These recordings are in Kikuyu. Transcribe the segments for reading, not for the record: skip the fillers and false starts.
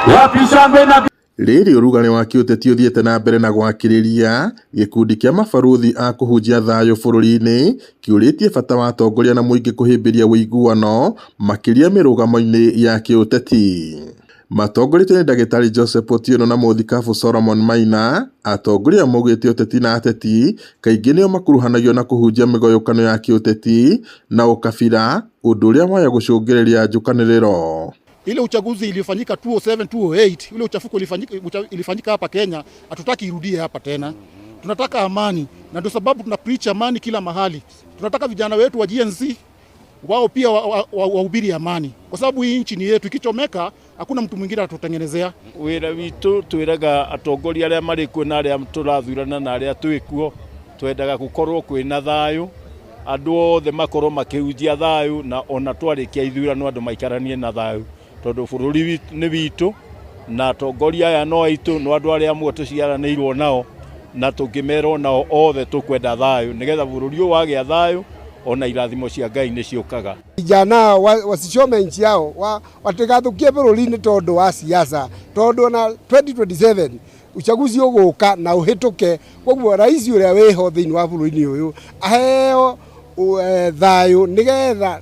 Wapi shangwe na Rĩrĩ ũrugarĩ wa kĩũteti ũthiĩte na mbere na gwakĩrĩria, gĩkundi kĩa mabarũthi a kũhunjia thayũ bũrũri-inĩ kĩũrĩtie bata wa atongoria na mũingĩ kũhĩmbĩria ũiguano makĩria mĩrũgamo-inĩ ya kĩũteti. Matongoretio nĩ Ndagĩtarĩ Joseph Otieno na mũthikabu Solomon Maina, atongoria maugĩte ũteti na ateti kaingĩ nĩo makuruhanagio na kũhunjia mĩgayũkano ya kĩũteti na ũkabira, ũndũ ũrĩa waya gũcũngĩrĩria njũkanĩrĩro. Ile uchaguzi iliyofanyika 2007 2008, ile uchafuko ilifanyika hapa Kenya, hatutaki irudie hapa tena. Tunataka amani, na ndio sababu tuna preach amani kila mahali. Tunataka vijana wetu wa Gen Z wao pia wahubiri wa amani, kwa sababu hii nchi ni yetu. Ikichomeka hakuna mtu mwingine atatutengenezea. Wĩra witũ twĩraga atongoria arĩa marĩ kuo na arĩa tũrathurana na arĩa twĩ kuo, twendaga gũkorwo kwĩna thayũ, andũ othe makorwo makĩhunjia thayũ, na ona twarĩkia ithurano andũ maikaranie na thayũ, tondũ bũrũri nĩ witũ na atongoria aya no aitũ, no andũ arĩa amwe tũciaranĩirwo nao, na tũngĩmerwo nao othe tũkwenda thayũ nĩgetha bũrũri ũyũ wagĩa thayũ ona irathimo cia Ngai nĩ ciũkaga. Vijana wasichome nchi yao, watigathukie bũrũri-inĩ tondũ wa siasa, tondũ ona 2027 uchaguzi ũgũka na ũhĩtũke. Koguo rais ũrĩa wĩho thĩinĩ wa bũrũri-inĩ ũyũ aheo thayũ nĩgetha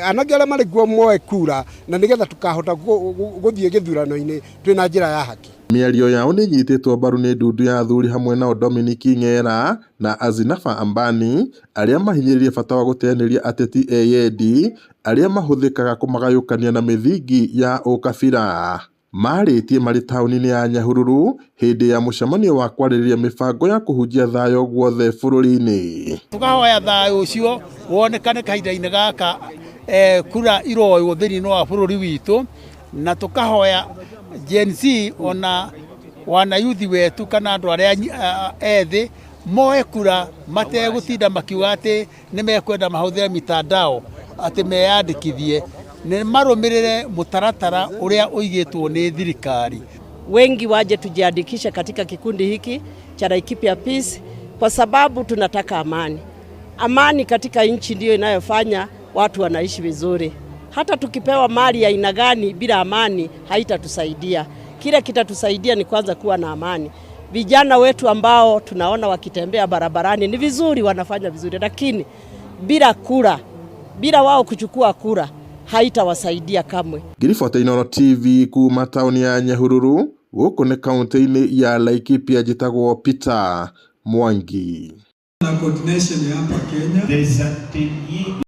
anake arĩa marĩ kuo moe kura na nĩgetha tukahota gũthiĩ gĩthurano-inĩ twĩna njĩra ya haki. Mĩario yao nĩĩnyitĩtwo mbaru nĩ ndundu ya athuri hamwe nao Dominic Ng'era na Azinafa Ambani arĩa mahinyĩrĩirie bata wa gũteanĩria ateti eyendi arĩa mahũthĩkaga kũmagayũkania na mĩthingi ya ũkabira. Marĩtie marĩ taũni-inĩ ya Nyahururu hĩndĩ ya mũcemanio wa kwarĩrĩria mĩbango ya kũhunjia thayũ guothe bũrũri-inĩ. Tukahoya thayũ ũcio wonekane kahinda-inĩ gaka kura iroywo thĩinĩ wa bũrũri witũ, na tukahoya Gen Z ona wanayuthi wetu kana andũ arĩa ethĩ moe kura mategũtinda makiuga atĩ nĩ mekwenda mahũthĩre mitandao atĩ meyandĩkithie, nĩ marũmĩrĩre mũtaratara ũrĩa ũigĩtwo nĩ thirikari. Wengi waje tujiandikishe katika kikundi hiki cha Laikipia Peace kwa sababu tunataka amani. Amani katika nchi ndiyo inayofanya watu wanaishi vizuri. Hata tukipewa mali ya aina gani, bila amani haitatusaidia. Kile kitatusaidia ni kwanza kuwa na amani. Vijana wetu ambao tunaona wakitembea barabarani ni vizuri, wanafanya vizuri, lakini bila kura, bila wao kuchukua kura haitawasaidia kamwe. Ngĩribota Inooro TV kuma taũni ya Nyahururu, gũkũ nĩ kaũntĩ-inĩ ya Laikipia, njĩtagwo Peter Mwangi. Na coordination ya hapa Kenya.